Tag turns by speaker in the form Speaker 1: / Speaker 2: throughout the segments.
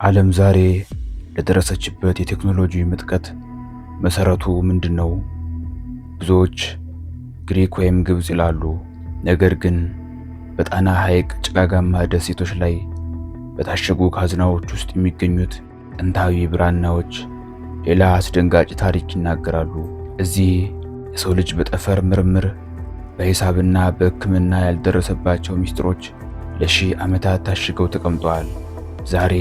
Speaker 1: ዓለም ዛሬ ለደረሰችበት የቴክኖሎጂ ምጥቀት መሰረቱ ምንድን ነው? ብዙዎች ግሪክ ወይም ግብፅ ይላሉ። ነገር ግን በጣና ሐይቅ ጭጋጋማ ደሴቶች ላይ በታሸጉ ካዝናዎች ውስጥ የሚገኙት ጥንታዊ ብራናዎች ሌላ አስደንጋጭ ታሪክ ይናገራሉ። እዚህ የሰው ልጅ በጠፈር ምርምር፣ በሂሳብና በሕክምና ያልደረሰባቸው ምስጢሮች ለሺህ ዓመታት ታሽገው ተቀምጠዋል። ዛሬ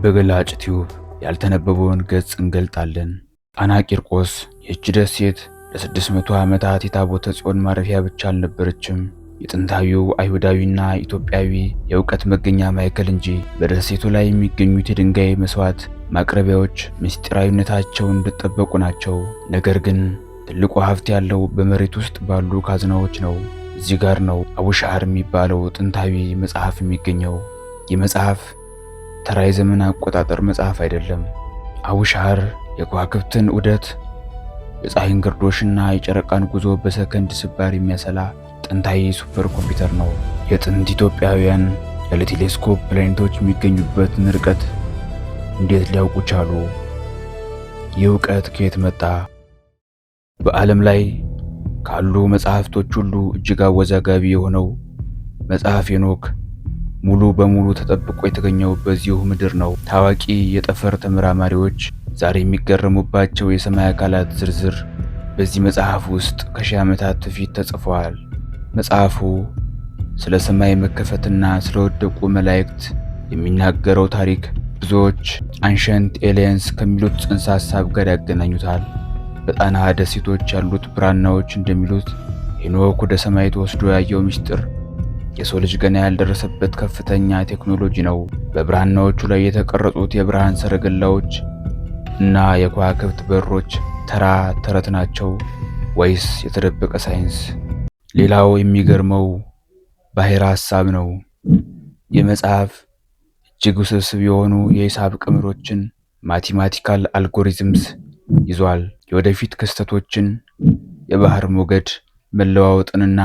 Speaker 1: በገላጭ ቲዩብ ያልተነበበውን ገጽ እንገልጣለን። ጣና ቂርቆስ። ይህች ደሴት ለ600 ዓመታት የታቦተ ጽዮን ማረፊያ ብቻ አልነበረችም። የጥንታዊው አይሁዳዊና ኢትዮጵያዊ የእውቀት መገኛ ማዕከል እንጂ። በደሴቱ ላይ የሚገኙት የድንጋይ መስዋዕት ማቅረቢያዎች ምስጢራዊነታቸው እንደጠበቁ ናቸው። ነገር ግን ትልቁ ሀብት ያለው በመሬት ውስጥ ባሉ ካዝናዎች ነው። እዚህ ጋር ነው አቡሻህር የሚባለው ጥንታዊ መጽሐፍ የሚገኘው። ይህ መጽሐፍ ተራ የዘመን አቆጣጠር መጽሐፍ አይደለም። አቡሻህር የከዋክብትን ዑደት፣ የፀሐይን ግርዶሽና የጨረቃን ጉዞ በሰከንድ ስባር የሚያሰላ ጥንታዊ super computer ነው። የጥንት ኢትዮጵያውያን ያለ ቴሌስኮፕ ፕላኔቶች የሚገኙበትን ርቀት እንዴት ሊያውቁ ቻሉ? ይህ እውቀት ከየት መጣ? በዓለም ላይ ካሉ መጽሐፍቶች ሁሉ እጅግ አወዛጋቢ የሆነው መጽሐፍ ሄኖክ ሙሉ በሙሉ ተጠብቆ የተገኘው በዚሁ ምድር ነው። ታዋቂ የጠፈር ተመራማሪዎች ዛሬ የሚገረሙባቸው የሰማይ አካላት ዝርዝር በዚህ መጽሐፍ ውስጥ ከሺህ ዓመታት በፊት ተጽፈዋል። መጽሐፉ ስለ ሰማይ መከፈትና ስለወደቁ መላእክት የሚናገረው ታሪክ ብዙዎች ancient aliens ከሚሉት ጽንሰ ሐሳብ ጋር ያገናኙታል። በጣና ደሴቶች ያሉት ብራናዎች እንደሚሉት ሄኖክ ወደ ሰማይ ተወስዶ ያየው ምስጢር የሰው ልጅ ገና ያልደረሰበት ከፍተኛ ቴክኖሎጂ ነው። በብራናዎቹ ላይ የተቀረጹት የብርሃን ሰረገላዎች እና የከዋክብት በሮች ተራ ተረት ናቸው ወይስ የተደበቀ ሳይንስ? ሌላው የሚገርመው ባሕረ ሐሳብ ነው። ይህ መጽሐፍ እጅግ ውስብስብ የሆኑ የሂሳብ ቀመሮችን mathematical algorithms ይዟል። የወደፊት ክስተቶችን፣ የባህር ሞገድ መለዋወጥንና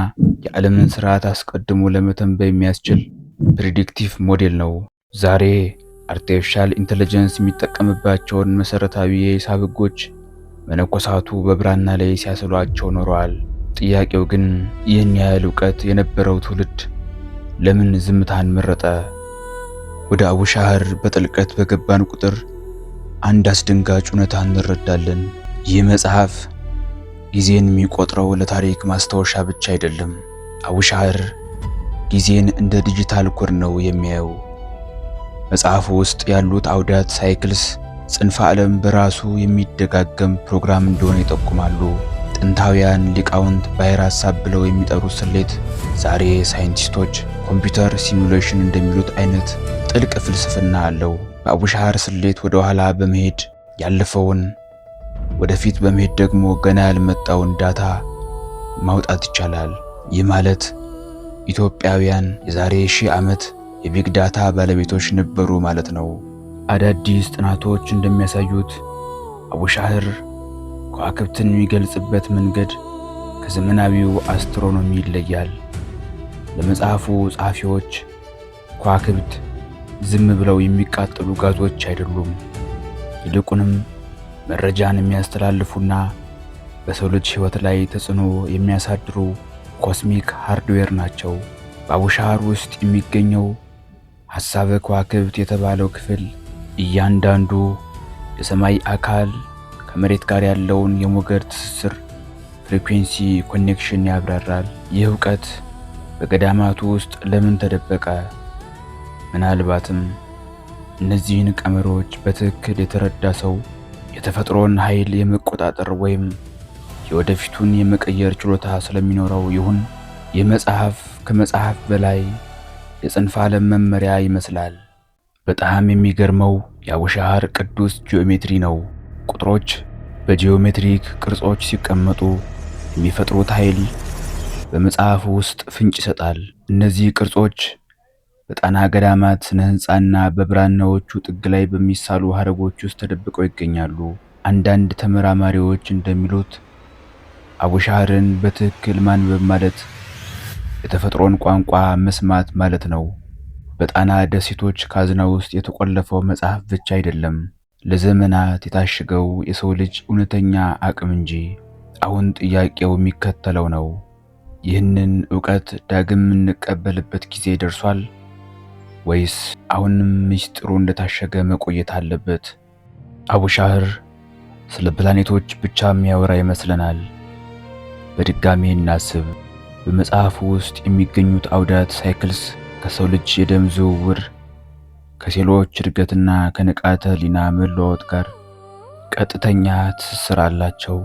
Speaker 1: የዓለምን ስርዓት አስቀድሞ ለመተንበይ የሚያስችል predictive model ነው። ዛሬ artificial intelligence የሚጠቀምባቸውን መሰረታዊ የሂሳብ ህጎች መነኮሳቱ በብራና ላይ ሲያስሏቸው ኖረዋል። ጥያቄው ግን ይህን ያህል እውቀት የነበረው ትውልድ ለምን ዝምታን መረጠ? ወደ አቡሻህር በጥልቀት በገባን ቁጥር አንድ አስደንጋጭ እውነታ እንረዳለን። ይህ መጽሐፍ ጊዜን የሚቆጥረው ለታሪክ ማስታወሻ ብቻ አይደለም። አቡሻህር ጊዜን እንደ digital code ነው የሚያየው። መጽሐፉ ውስጥ ያሉት አውዳት cycles ጽንፈ ዓለም በራሱ የሚደጋገም ፕሮግራም እንደሆነ ይጠቁማሉ። ጥንታውያን ሊቃውንት ባሕረ ሐሳብ ብለው የሚጠሩት ስሌት ዛሬ ሳይንቲስቶች computer simulation እንደሚሉት አይነት ጥልቅ ፍልስፍና አለው። በአቡሻህር ስሌት ወደ ኋላ በመሄድ ያለፈውን፣ ወደፊት በመሄድ ደግሞ ገና ያልመጣውን data ማውጣት ይቻላል። ይህ ማለት ኢትዮጵያውያን የዛሬ 1000 ዓመት የ big data ባለቤቶች ነበሩ ማለት ነው። አዳዲስ ጥናቶች እንደሚያሳዩት አቡሻህር ከዋክብትን የሚገልጽበት መንገድ ከዘመናዊው astronomy ይለያል። ለመጽሐፉ ጸሐፊዎች ከዋክብት ዝም ብለው የሚቃጠሉ ጋዞች አይደሉም። ይልቁንም መረጃን የሚያስተላልፉና በሰው ልጅ ሕይወት ላይ ተጽዕኖ የሚያሳድሩ cosmic hardware ናቸው። በአቡሻህር ውስጥ የሚገኘው ሐሳበ ከዋክብት የተባለው ክፍል እያንዳንዱ የሰማይ አካል ከመሬት ጋር ያለውን የሞገድ ትስስር frequency connection ያብራራል። ይህ እውቀት በገዳማቱ ውስጥ ለምን ተደበቀ? ምናልባትም እነዚህን ቀመሮች በትክክል የተረዳ ሰው የተፈጥሮን ኃይል የመቆጣጠር ወይም የወደፊቱን የመቀየር ችሎታ ስለሚኖረው ይሁን? ይህ መጽሐፍ ከመጽሐፍ በላይ የጽንፈ ዓለም መመሪያ ይመስላል። በጣም የሚገርመው የአቡሻህር ቅዱስ ጂኦሜትሪ ነው። ቁጥሮች በ geometric ቅርጾች ሲቀመጡ የሚፈጥሩት ኃይል በመጽሐፉ ውስጥ ፍንጭ ይሰጣል። እነዚህ ቅርጾች በጣና ገዳማት ስነ ሕንፃና በብራናዎቹ ጥግ ላይ በሚሳሉ ሐረጎች ውስጥ ተደብቀው ይገኛሉ። አንዳንድ ተመራማሪዎች እንደሚሉት አቡሻህርን በትክክል ማንበብ ማለት የተፈጥሮን ቋንቋ መስማት ማለት ነው። በጣና ደሴቶች ካዝና ውስጥ የተቆለፈው መጽሐፍ ብቻ አይደለም፣ ለዘመናት የታሸገው የሰው ልጅ እውነተኛ አቅም እንጂ። አሁን ጥያቄው የሚከተለው ነው። ይህንን ዕውቀት ዳግም የምንቀበልበት ጊዜ ደርሷል ወይስ አሁንም ምስጢሩ እንደታሸገ መቆየት አለበት? አቡሻህር ስለ ፕላኔቶች ብቻ የሚያወራ ይመስለናል። በድጋሜ እናስብ። በመጽሐፉ ውስጥ የሚገኙት አውዳት cycles ከሰው ልጅ የደም ዝውውር፣ ከሴሎች እድገትና ከንቃተ ህሊና መለዋወጥ ጋር ቀጥተኛ ትስስር አላቸው።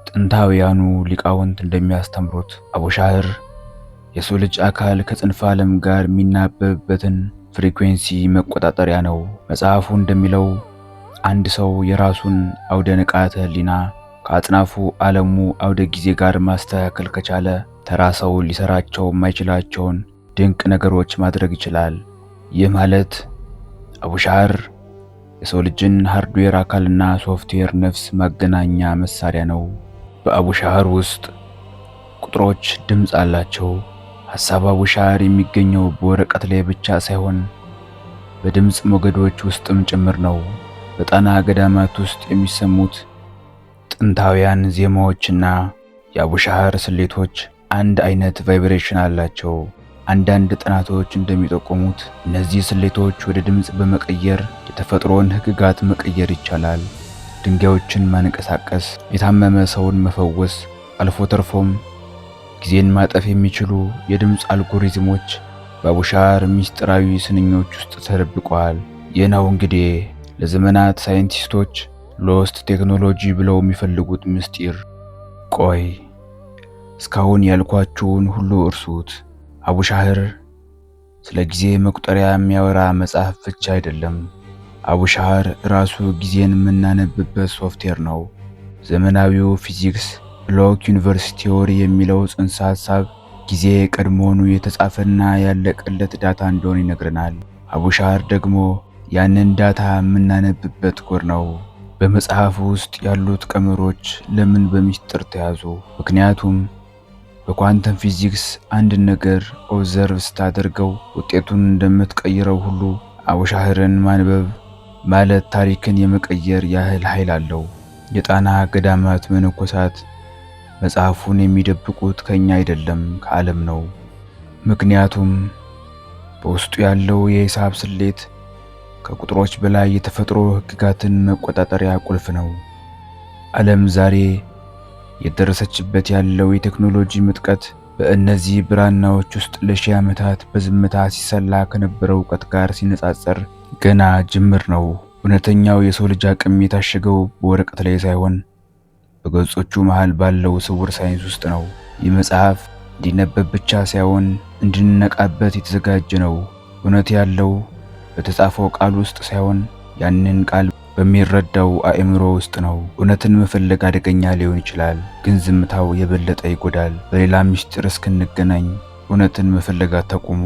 Speaker 1: ጥንታውያኑ ሊቃውንት እንደሚያስተምሩት አቡሻህር የሰው ልጅ አካል ከጽንፈ ዓለም ጋር የሚናበብበትን frequency መቆጣጠሪያ ነው። መጽሐፉ እንደሚለው አንድ ሰው የራሱን አውደ ንቃተ ህሊና ከአጽናፉ ዓለሙ አውደ ጊዜ ጋር ማስተካከል ከቻለ ተራ ሰው ሊሰራቸው የማይችላቸውን ድንቅ ነገሮች ማድረግ ይችላል። ይህ ማለት አቡሻህር የሰው ልጅን hardware አካልና ሶፍትዌር ነፍስ ማገናኛ መሳሪያ ነው። በአቡሻህር ውስጥ ቁጥሮች ድምፅ አላቸው። ሐሳብ አቡሻህር የሚገኘው በወረቀት ላይ ብቻ ሳይሆን በድምፅ ሞገዶች ውስጥም ጭምር ነው። በጣና ገዳማት ውስጥ የሚሰሙት ጥንታውያን ዜማዎችና የአቡሻህር ስሌቶች አንድ አይነት vibration አላቸው። አንዳንድ ጥናቶች እንደሚጠቁሙት እነዚህ ስሌቶች ወደ ድምፅ በመቀየር የተፈጥሮን ሕግጋት መቀየር ይቻላል። ድንጋዮችን ማንቀሳቀስ፣ የታመመ ሰውን መፈወስ፣ አልፎ ተርፎም ጊዜን ማጠፍ የሚችሉ የድምፅ አልጎሪዝሞች በአቡሻህር ምስጢራዊ ስንኞች ውስጥ ተደብቀዋል። ይህ ነው እንግዲህ ለዘመናት ሳይንቲስቶች lost technology ብለው የሚፈልጉት ምስጢር። ቆይ፣ እስካሁን ያልኳችሁን ሁሉ እርሱት። አቡሻህር ስለ ጊዜ መቁጠሪያ የሚያወራ መጽሐፍ ብቻ አይደለም። አቡሻህር ራሱ ጊዜን የምናነብበት ሶፍትዌር ነው። ዘመናዊው ፊዚክስ block universe theory የሚለው ጽንሰ ሐሳብ ጊዜ ቀድሞውኑ የተጻፈና ያለቀለት data እንደሆነ ይነግረናል። አቡሻህር ደግሞ ያንን data የምናነብበት ኮድ ነው። በመጽሐፉ ውስጥ ያሉት ቀመሮች ለምን በሚስጥር ተያዙ? ምክንያቱም በ quantum physics አንድ ነገር observe ስታደርገው ውጤቱን እንደምትቀይረው ሁሉ አቡሻህርን ማንበብ ማለት ታሪክን የመቀየር ያህል ኃይል አለው። የጣና ገዳማት መነኮሳት መጽሐፉን የሚደብቁት ከኛ አይደለም፣ ከዓለም ነው። ምክንያቱም በውስጡ ያለው የሂሳብ ስሌት ከቁጥሮች በላይ የተፈጥሮ ሕግጋትን መቆጣጠሪያ ቁልፍ ነው። ዓለም ዛሬ የደረሰችበት ያለው የቴክኖሎጂ ምጥቀት በእነዚህ ብራናዎች ውስጥ ለሺህ ዓመታት በዝምታ ሲሰላ ከነበረው እውቀት ጋር ሲነጻጸር ገና ጅምር ነው። እውነተኛው የሰው ልጅ አቅም የታሸገው በወረቀት ላይ ሳይሆን በገጾቹ መሃል ባለው ስውር ሳይንስ ውስጥ ነው። ይህ መጽሐፍ እንዲነበብ ብቻ ሳይሆን እንድንነቃበት የተዘጋጀ ነው። እውነት ያለው በተጻፈው ቃል ውስጥ ሳይሆን ያንን ቃል በሚረዳው አእምሮ ውስጥ ነው። እውነትን መፈለግ አደገኛ ሊሆን ይችላል፣ ግን ዝምታው የበለጠ ይጎዳል። በሌላ ምስጢር እስክንገናኝ እውነትን መፈለግ አታቁሙ።